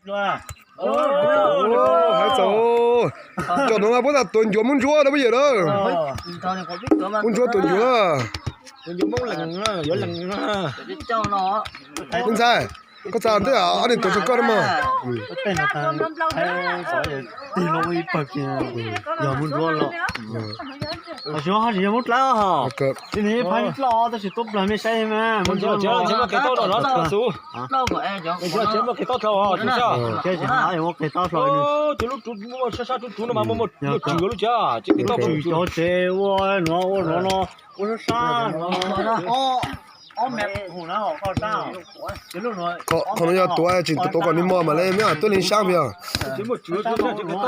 Hais txog cov no mas puab tas tuav ncuav Moob Ntsuab na puab yawm na. Moob Ntsuab tuav ncuav. Me ntxhais, koj txav twb ob niag tuav tsis koj na mog. Cov tsev ua nuav ua nuav no ua sab sab. Qhov no yog tuav tseem tuav kom nws mos mam li, meb tuaj li saab pes.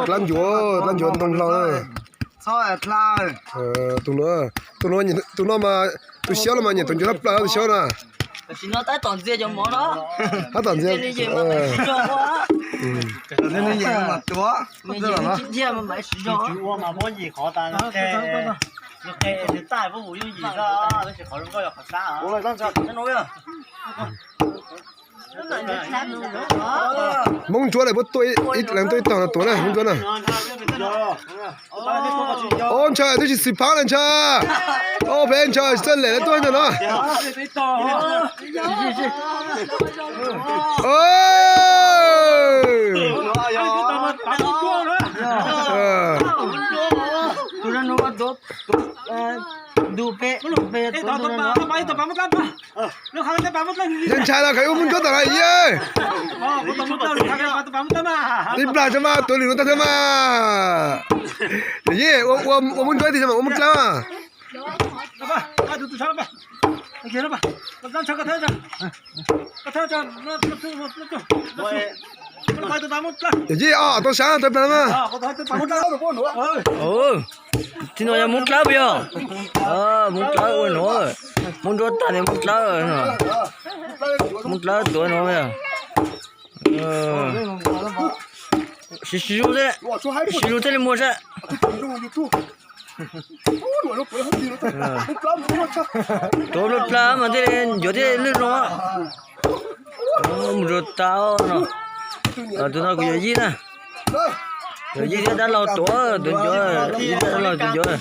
Dlaab ncuav, dlaab ncuav ntoo hlau. Tus no, tus no mas tus xyoob no mas nyiam tuav ncuav tshaj plaws tus xyoob na. Tab tom ntxias. Moob Ntsuab lawm puab tuaj ib leeg tuaj ib tog no tuav na Moob Ntsuab na. Ob ntshai twb tsis xwm phaab le ntshai. Ob peb ntshai txawj lem lawv tuaj ntawm no. Yog ntshai los khav ua Moob Ntsuab tom na yawg. Ib plag tso mas tuav lwm no tag tso mas. Yawm yij, ua Moob Ntsuab ib teg tso mas ua Moob Dlawb. Yawm yij, tau saab tau plag mas. Tib no yog Moob Dlawb puas yog? Moob Dlawb ua nuav, Moob Ntsuab tag tes Moob Dlawb, Moob Dlawb tuav nuav. Siv zug thiaj li muaj saib. Tuav plawg plawg mas thiaj li ncuav thiaj li lwj no. Mus zuag tas no. Tus no kuv yawm yij na. Yawm yij thiab dab laug tuav, tuav ncuav, yawm yij thiab dab laug tuav ncuav.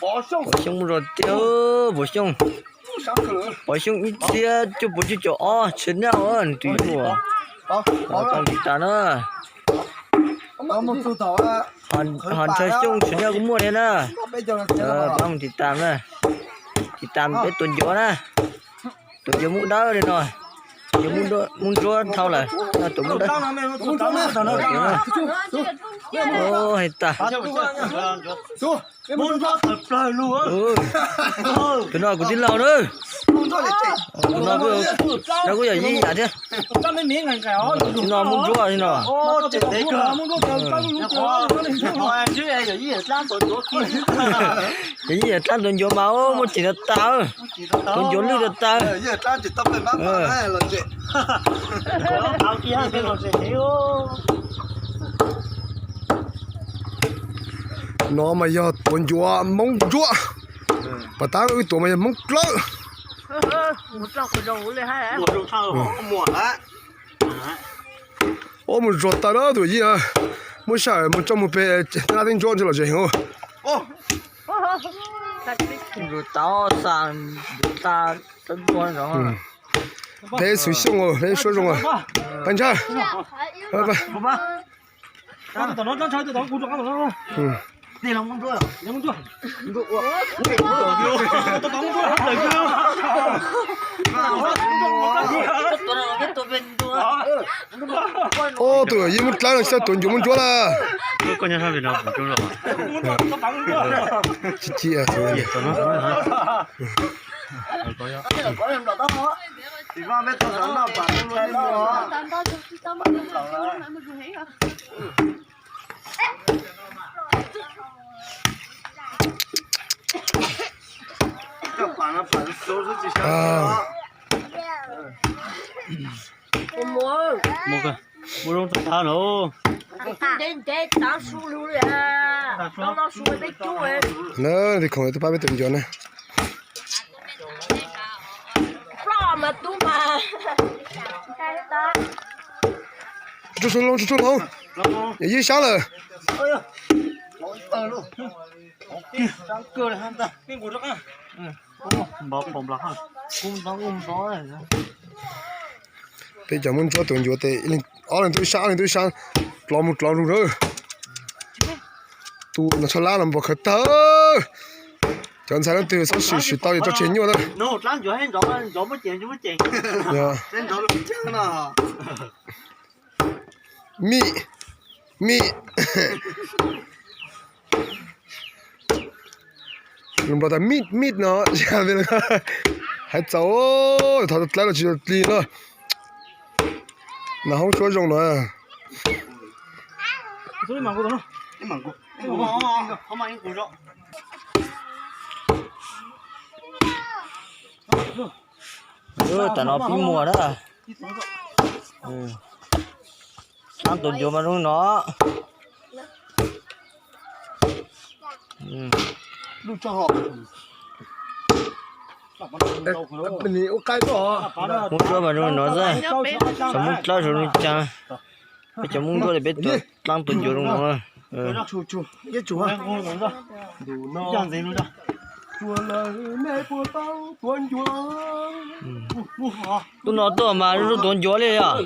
Pov Xyooj mus zog tiag, Pov Xyooj. Pov Xyooj ib txhiab cuaj puas cuaj caum ob channel, nws tus YouTube. Pab mus tiv tam na. Ho ntshaw Xyooj channel kuj muaj thiab na. Pab mus tiv tam na. Tiv tam peb tuav ncuav na. Tuav ncuav Moob Dawb li no. Tuav Moob Ntsuab dhau lawm, tuav Moob Dawb. Hais tas. Tus no kuv tij laug na. Tus no kuj yog yij yam thiab. Tus no Moob Ntsuab li no. Yawm yij yawm dlaab tuav ncuav mas muaj cem tas tas, tuav ncuav lwj tas tas. No mas yog tuav ncuav Moob Ntsuab, pas tab wb tuav mas yog Moob Dlawb. Ua mus zog tas na tus yij, muab sij hawm mus tso mus pem tej laj tej ntsuab ntshe los tsev heev. Peb xwv Xyooj, peb suab zoo. Pab ntshawb. Ob tug yij Moob Dlawb no xyov tuav ncuav Moob Ntsuab lawm. Tsis ci. Mus zoo tas tas lawm. Nab, tej khoom twb pab peb tuav ncuav na. Tsuj tsuj loo, tsuj tsuj loo. Yog ywj sab lawm. Peb cov Hmoob ntsuab tus ncuav tes ob leeg tub sab, ob leeg tub sab, dlov mus dlov lug na. Tus no tshaj lab no npog khawv tawg. Cov ntxhais leej twg txhob sim sim tau yog tso tseg nyuaj na. Mim, mim. Lus Nplog tas mim, mim no. Hais txaus, thov dlawb los tsis tau dlig no. Nas hoob suab zoo no. Tam no pib muag na. Dlaab tus ncuav mas zoo no. Hmoob ntsuab mas zoo no xwb, cov Hmoob dlaab zoo li cas. Peb cov Hmoob ntsuab li peb tuav dlaab tus ncuav zoo no. Lub no tuaj mas zoo zoo tuav ncuav li yom.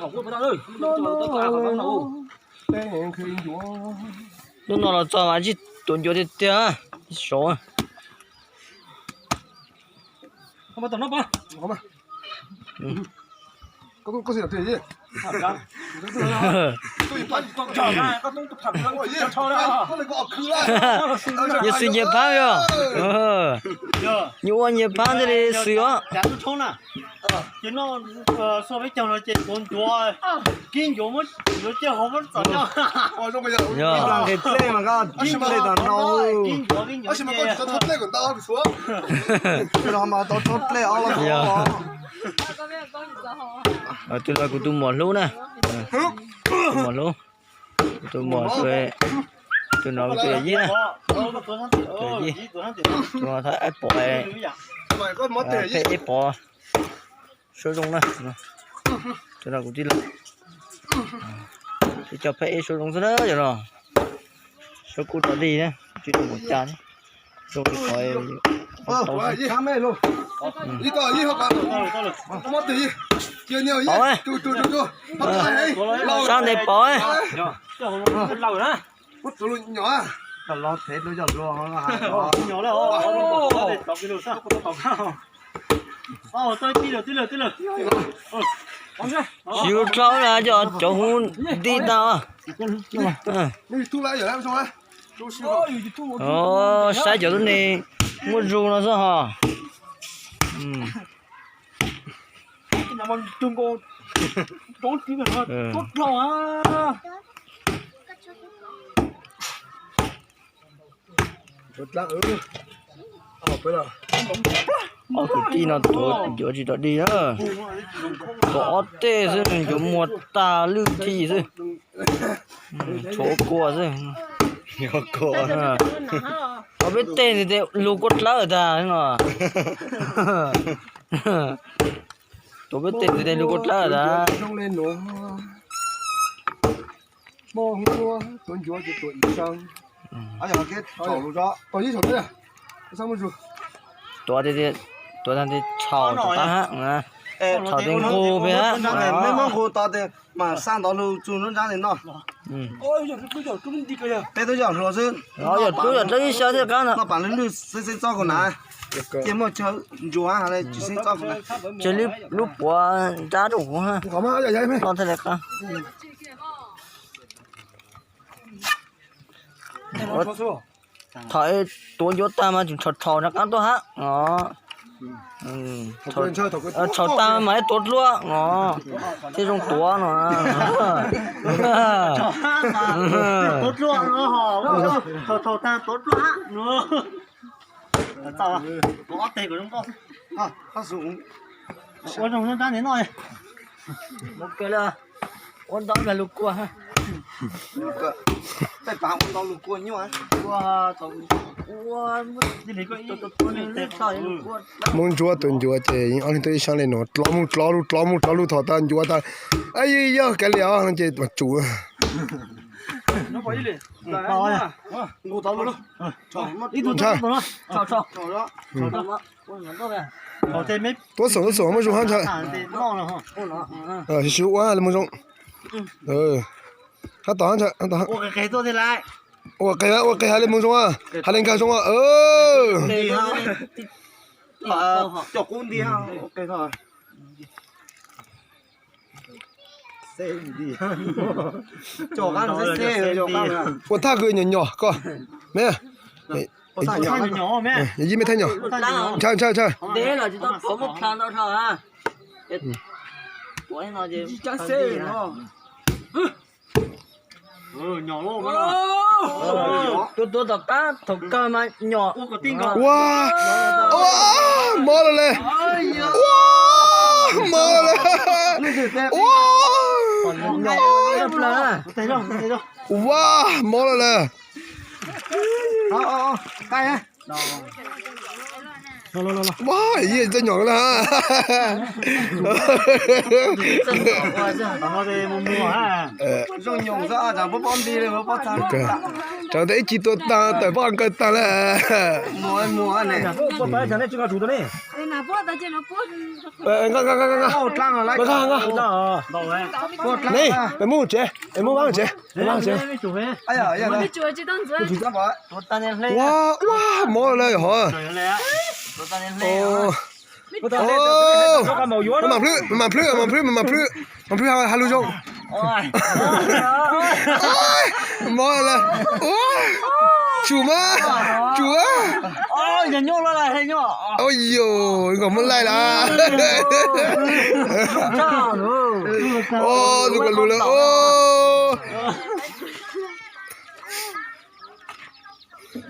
Lub no los txog mas tsis tuav ncuav tiag tiag, tsis saud. Yog xwm nyias phaab yog, nyias ua nyias phaab thiaj li xwm os. Tus no kuv tus muam hlub na, tus muam hlub, tus muam, tus no tus yawm yij na, yij, tus no thab ib pov, peb ib pov suab zoo na. Tus no kuv tij laug, tib co peb ib suab zoo xwb na yom no. Suab kub rov dig na, tsis tau mus cas ne. Zoo li qhov sab ntev pov. Tsis ua dlhau na, cov cov hu nti tau. Saib cov tub ne, muaj zug no xwb ho. Ob kwv tij no tuav ncuav tsis tau dig na. Tuav ob teg xwb ncuav muag tag lwj thim xwb. Tshuav kua xwb. Tuav peb teg ntxiv tes lug kua dlawb tag no. Tuav peb teg ntxiv tes lug kua dlawb tag. Tuav, tuav tag tes tshau rov qab hab, tshau tes nqus pem hab. Mej muab nqus tau tes mas xa ntov lug txug nruab nrab tes noj. Peb tub yog hluas xwb, yog tub yog dlawb ib xya thiaj qab no. Noj pas lwj lwj xeeb xeeb txob kuv na, ces muaj chaw ntsuas tsis xeeb txob kuv na. Tseg lub puav nrab rau kuv, noj thiaj li qab. Thaum tuav ncuav tag mas tseem tshau tshau rov qab tuaj hab. Tshau tag mas ib tuav dluab os, thiaj zoo tuav no. Ua zoo nrab ntawd noj. Ua ntau lug kua. Tej pav ua ntau lug kua nyuaj. Hmoob Ntsuab tus ncuav ces yeej ob leeg tuaj ib sab li no, dlov mus dlov lug dlov mus dlov lug thaum tas ncuav tas, yog kav liam os no ces mas tsum. Ntshai. Tuab xoom tuab xoom muaj zoo hab ntshai. Sib sib ua li mus zoo. Hab tom hab ntshai, hab tom hab. Ua qe, ua qe hab li mus zoo, hab li nkag zoo. Ua thaj kws nyom nyom koj me, yij me thaj nyom, ntshai ntshai ntshai. Tus tuav tom qab thaum kawg mas nyom. Ua, ua, mob lawm le. Ua, mob lawm le. Ua, ua, mob lawm le. Ua, yij txawj nyom na. Tsam ntawd ib ci tua tag tawm pob qa nkaws tag lawm. Ne, peb mus tsev, peb mus vaj tsev, vaj tsev. Ua, ua, mob lawm hov. Mas plhwb, mas plhwb, mas plhwb, mas plhwb, mas plhwb hab lug zoo. Mob lawm. Tsum mas, tsum. Yog, nkawd muab laij lawm. Tus ko lug lawm.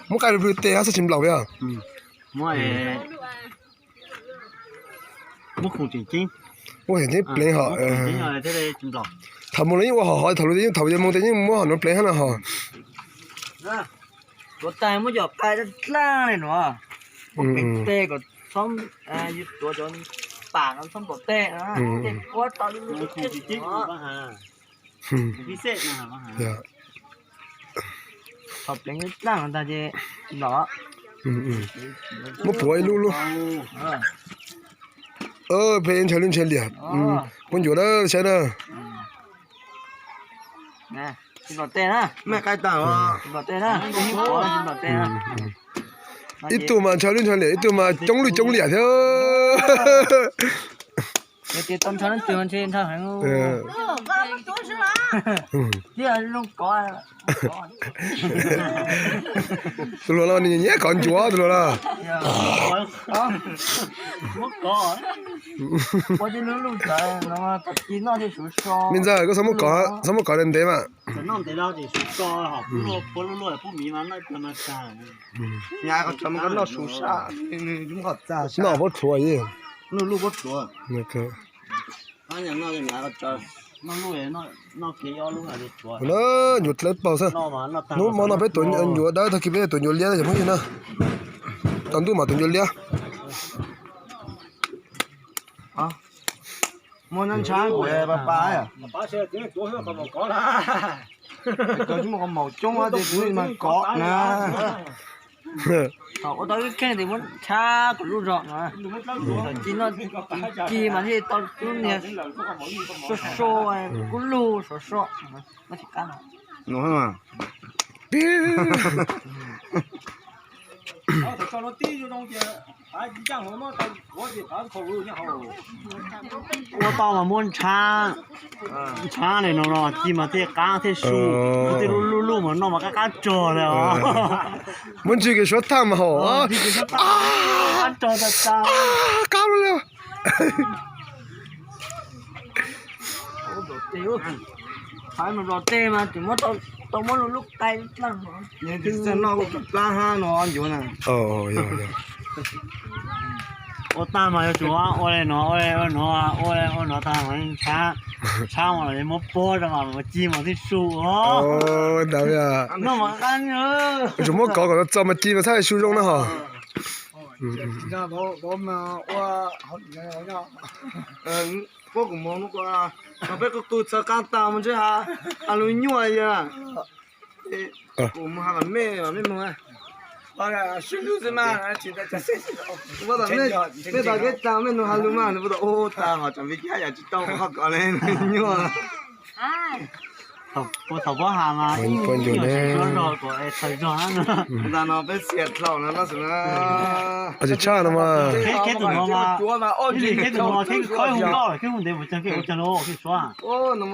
Muab qaij plhws tes hab xwb tsis nplaum peb os. Muab tseem ceeb pleev hos. Thaum mus los yeej ua hom hov, thaum lug yeej thaum yuav mus tes yeej muab hom nuav pleev hab no hos. Tuav tas muab cov qaij dlaab dlaab le nuav, muab pleev tes kom txhob, yus tuav cov pam no txhob nplaum tes, tes kuab tau li. Thaum pleev dlaab dlaab tag ces nplaum. Muab puav ib lub lub. Peb ntshaw lub ntshaw liam. Puab ncuav dawb saib na. Tsis nplaum tes na. Mej qaij tag os. Tsis nplaum tes na. Ib tug mas ntshaw lub ntshaw liam, ib tug mas coob lub coob liam thiab. Yog tias tau ntshaw leej twg ntshe ntshaw heev. Thiab zoo kov. Tus hluas no nws nyiam kov ncuav tus hluas no. Me ntxawg, koj txhob muab kov, txhob muab kov ntev mas. Noj puab tshuav. Nyuam dlawb paug xwb. Hnub hmo no peb tuav ncuav dawb tag kis peb tuav ncuav liab na cov phooj ywg na. Tsaus ntuj mas tuav ncuav liab. Muaj nab ntshaib kuv pab pab. Koj tsis muaj qhov maum coob ces kuv mas kov na. Thaum ua tau ib kheej tes muab ntshaib kuv lub zog no. Thaum ci noj ci mas thiaj tau lub niag sua sua, kub lug sua sua. Muab tsis qab no. Ua tau mas muab ntshaib, ntshaib li no no ci mas thiaj qab thiaj su, thiaj lub lub mas noj mas qab qab tsog li os. Muab ntsis kws suab thaj mas haum. Qab tsog tas tas. Qab li. Nplaum tes mas tseem muab tau, muab lub lub qai dlaab. Noj dlaab hab no ncuav na. Ua tag mas yuav tsum ua li no, ua li no, ua li ua no tag mas tshab, tshab mas los muab pob rau mas ci mas thiaj su. Yuav tsum muab kov kom txaus mas ci mas txhaj su zoo na hos. Peb kuj qw txhawv qab tas mus ntshe ha lug nyuaj yog. Kuv mus ha vam mej, vam mej mus. Mej tau kev tas mej nug ha lug mas nws puas tau ua tas hos tsam vim kiag yam tsis tau qhov kom li nyuaj. Puas thaum pob ha mas ib nyuag sib suav zog kom txhawv zog na. Ntawm no peb xiam dlhau no no xwb na. Tsis tshaj no mas. Kheb tus no mas, kheb tus no mas kheb khob hu nkauj, kheb hu ntev mus tseeg kheb ua caag los kheb suav.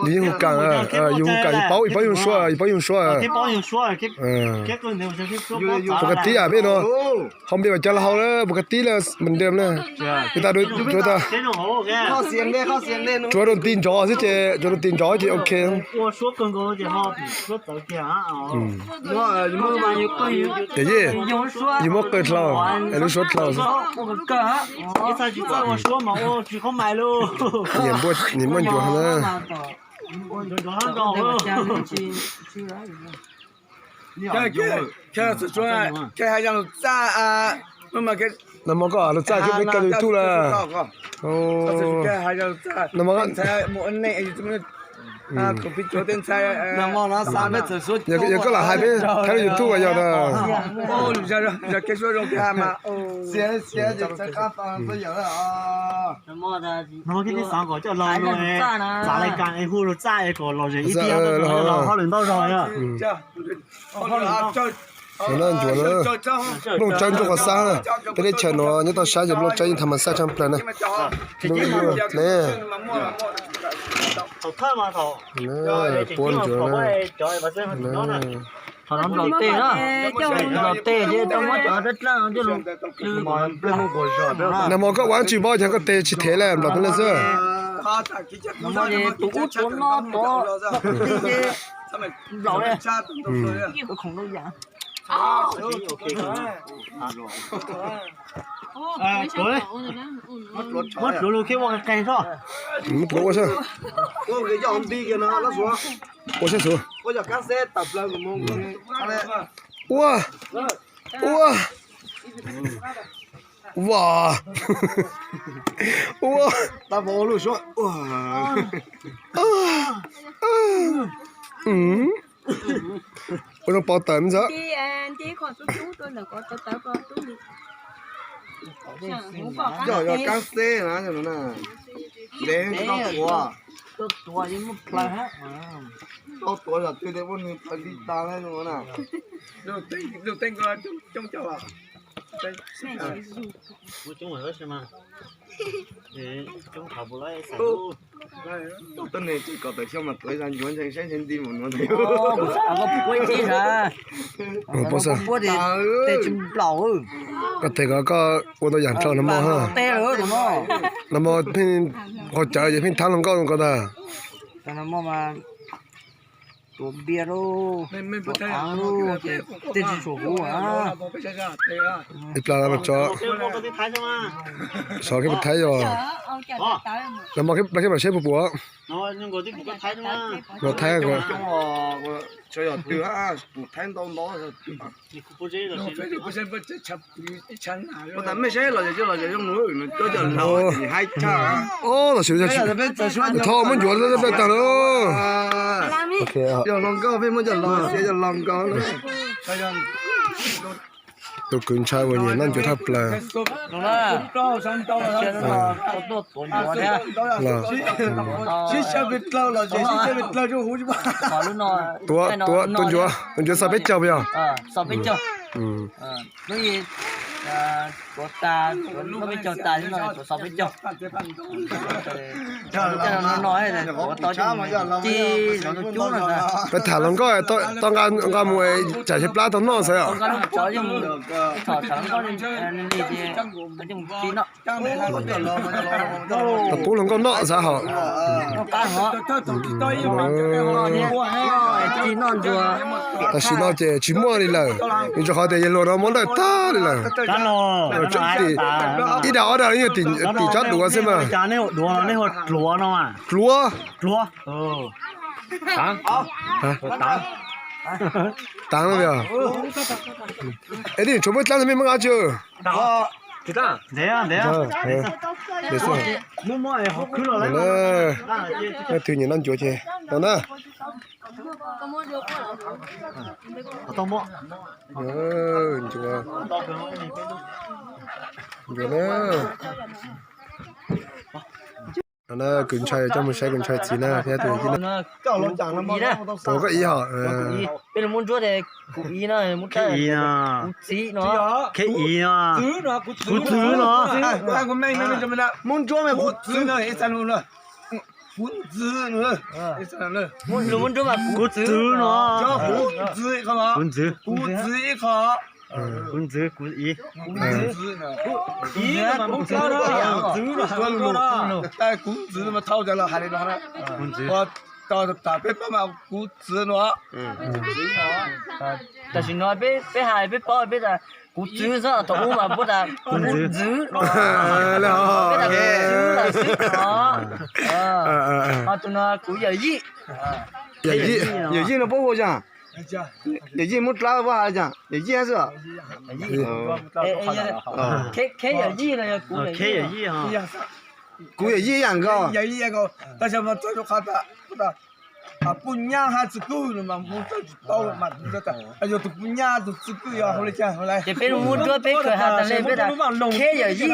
Yus yeej hu kam, yus hu kam yus paub, yus paub yus suav, yus paub yus suav. Kheb paub yus suav, kheb qw ntev mus tseeg kheb suav. Pus kab tib yam peb no, hau npe vas cag los hau lawm, pus kab tib lawm, mas ntev na. Tsuav tag, tsuav rau ti ntsov xwb ces, tsuav rau ti ntsov ces ok. Ces yej, yus muab qw dlhau, es lub suab dlhau xwb. Niam npuaj, niam muaj ncuav na. Nag hmo koj lug txaj thiab peb kawg lug YouTube lawm. Nag hmo yog koj lam hais peb thaij lub YouTube yog tas. Nag hmo koj tib xav kom coj los no, txav lais kas es hu lug txaj es kom lom zem ib tiag, los hauj lwm ntau zog. Ncuav na, nplooj tsawb ntsuag qhov xab na, peb teb chaws nuav nyob toj sab ces nplooj tsawb yeej tham mas xaj tshaj plaws na. Puab ncuav na. Nag hmo koj ua dlaab tsi paub, yog koj teg tsis thev lawm, nplaum peb leej xwb. Muab dluav lug thiab ua qeeg tso. Muab dluav ua saib. Ua saib xwb. Ua, ua, ua, ua. Ua zoo pau tawm ntxawm. Yog, yog kab xeb na, ntev koj tuav. Koj tuav yog twg li, muab nws plhaws li tas na. Tuab neeg tseem kom tawm xyoo mas tuav zag ncuav ntseeg saib ntseeg nti mus nuav ntag. Koj teg kom koj ua tau yaam dlhau nag hmo ha. Nag hmo pheej qaug cawv ces pheej thaab hluas nkauj ko tag. Ib plag los tso, sov keb puas thaib yog, nag hmo plag keb mam saib puas puas. Los thaib ko. Mej saib los zoo, los zoo zoo nws cov laug haib tshaj. Thaub muab ncuav tag lawm. Yog hluas nkauj pheej muab cov laug xiav cov laug nkaus. Tus kwv ntshai uas nyiam noj ncuav thaj plaws. Tuav, tuav, tus ncuav, tus ncuav xaus peb caug puas yog? Peb tham hluas nkauj tau nqa mus tsam xyab plab tau noj xwb os. Tau pub hluas nkauj noj xwb hos. Tam sim no ces tsis muaj li lawm, vim rau qhov tias yawg hluas no muab nrawm tag li lawm. Ib dag ob dag yog tim tsob duav xwb mas. Duav. Taav no. Es nej tshuav muab dlaab ntawd mej muab nqa tsi. Leej twg nyiam noj ncuav ces no na. Ncuav, ncuav na. No na, kuv ntshai coj mus saib kuv ntshai txiv na, thiab tus yawm yij na. Tus koj ib hos. Peb lug muab ntsuab kuv ib no, kuv txiv no, kuv txiv no, muab ntsuab kuv txiv no. Kuv ntxwv, lug muab ntsuab mas kuv txwv no. Kuv ntxwv, kuv ntxwv ib qho. Kuv ntxwv, kuv ib. Kuv ntxwv mas thauj cov los hais li no. Ua tau tas peb paub mas kuv txwv no. Tam sim no peb hais peb paub peb tas kuv txwv xwb, thaum ub mas puab tas kuv ntxwv no. Peb tas kuv txwv lawm xwb no. Ho tus no kuv yawm yij. Yawm yij no puab hu cas? Yawm yij muab dlaab puab has cas? Yawm yij xwb. Kheb yawm yij no yog kuv yawm yij. Kuv yawm yij yam nkaus. Puj nyab hab txwv kwj no mas muab txawj tsis tau mas, yog tus puj nyab tus txwv kwj yog hauv li cas hauv lawm. Ces peb lug muab ntsuab peb kawg has tas le peb tas kheb yawm yij.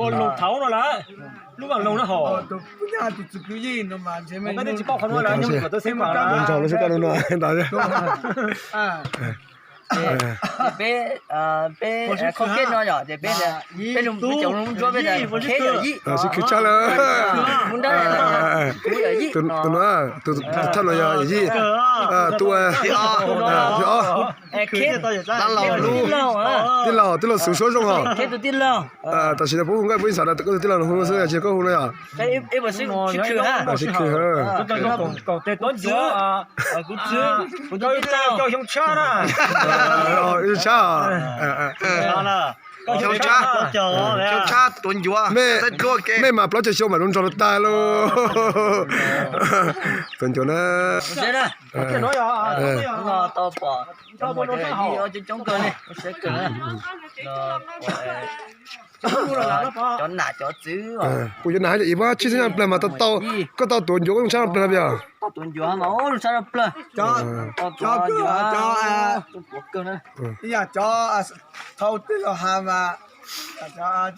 Ua lug thaud no lawm, lub vaaj loog na hos. Tus puj nyab tus txwv kwj yij no mas ntshe mej tsis paub qhov no lawm, nyob ntawm tawv xeeb pam lawm. Ntog lub sib kaj no no. Peb, peb qhov kej no yog ces peb, peb lug, peb cov lug muab ntsuab peb tas kheb yawm yij. Sib khwv tshaj lawm. Tus no, tus thawj no yog yawm yij. Tus, tij laug, tij laug Xuv Suav Zoo hos. Tam sim no puab hu nkauj puab yeej xav tas koj tus tij laug no hu xwb, tsis yog koj hu no yog. Sib khwv. Xyoo tshab. Xyoo tshab, xyoo tshab tuav ncuav. Mej mas plaub caug xyoo mas zoo nraug tag lauj. Tuav ncuav na. Cov nam cov txwv, kuv cov nam hab ib puab tshwj xeeb plag mas tau, koj tau tuav ncuav koj zoo tshab plag pia. Cov, cov, cov thau tej los has mas, cov,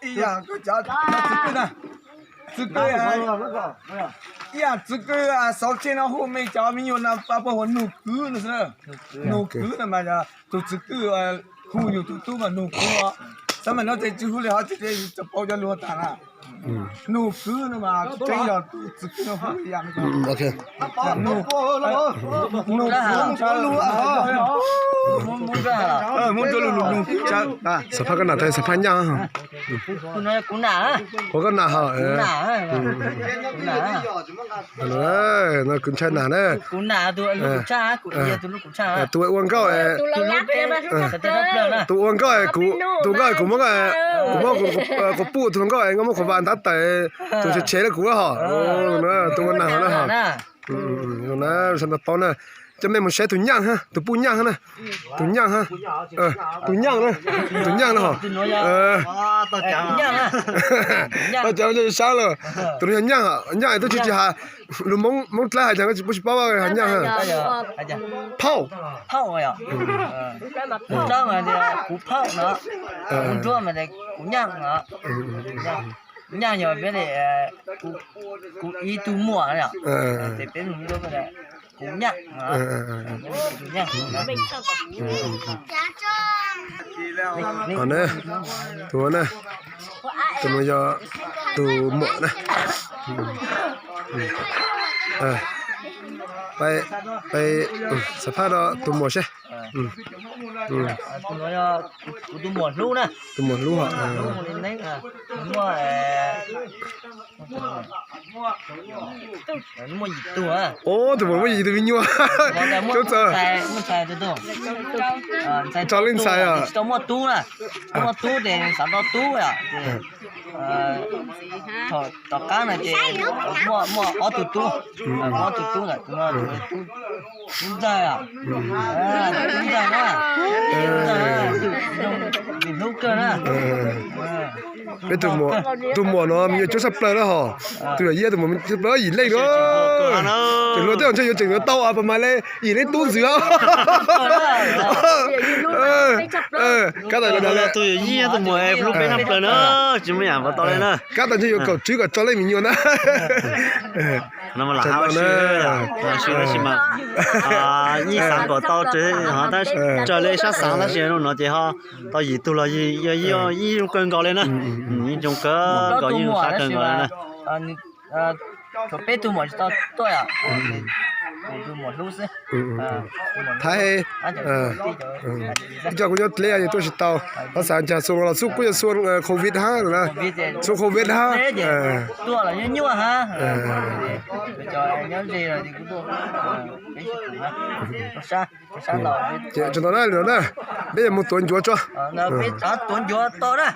ib yam cov txwv kwj na, txwv kwj, ib yam txwv kwj xauv tseg no hu mej cov me nyuam no pab puab hu nug kwv no xwb. Nug kwv no mas yog tus txwv kwj hu yus tus tub mas nug kwv os. Xab mas no ces tsis hu li hov tsis ces yus tsis paub cov lus tag na. Nug kwv no mas tseeb yog tus txwv kwj no hu li yam. Xav phaj koj nam tas xav phaj nyaj. Ua koj nam hos. No kuv ntshai nam na. Tus ua nkauj, tus ua nkauj, kuv, tus nkauj kuv muab, kuv muab quas puj tus hluas nkauj es nkauj muab qhuav vam ntav tawm, tus tshev tshev le kuv hos. Tus ua nam hos na hos. Sawv daws paub na, coj mej mus saib tus nyaaj hab, tus puj nyaaj hab na. Tus nyaaj hab, tus nyaaj na, tus nyaaj na hos. Tau cov sab lawm, tus no yog nyaaj, nyaaj es tub tsi tsis has, lus Moob Dlaab has cas puab tsis paub has nyaaj. Phauj. Nyaaj yog peb li kuv ib tug muam, ces peb kuv nyaaj. Tus na, tus no yog tus muam na. Peb xav phaj rau tus muam seb. Tus no yog kuv tus muam hlub na. Tus muam hlub hos. Muaj, muaj yim tug. Tus muam muaj yim tug me nyuam. Tso leej ntxhais os. Tsis tau muaj tub na. Tsis tau muaj tub ces xav tau tub os. Tom qab no ces muaj ob tug tub, muaj ob tug tub ntawm tus no, tub ntxawg, tub ntxawg na, tub ntxawg, tus hlub kawg na. Peb tus muam no me nyuam coob tshaj plaws na hos. Tus yawm yij tus muam coob tshaj plaws, yim leej na. Tseem luag tej zaum ntshe yuav tseem yuav tau pas mas le yim leej tub ntxwv. Kab tas tus yawm yij tus muam hlub peb tshaj plaws na, tsis muaj yam npaum tau li na. Kab tas ntshe yuav kaum tsib kaum rau leej me nyuam na. No mas lam hab ua si, tab sis mas yeej xav kom tau, raws li sab xav tab sis no ces ho tau yim tug los yog yeej zoo kawg nkaus li na. Yeej zoo kawg nkaus, yeej zoo sab kawg nkaus li na. Tshuav peb tug muam tsis tau tuaj. Tus muam hlub xwb. Thaib, ib co kuv nyob dleb yog tuaj tsis tau, ho xav ncaag xuas los xub kuj yog xuas covid hab na. Xuas covid hab. Tuaj los nyuaj nyuaj hab. Ces tso ntawm no na, peb yuav mus tuav ncuav tso. Tuav ncuav to na.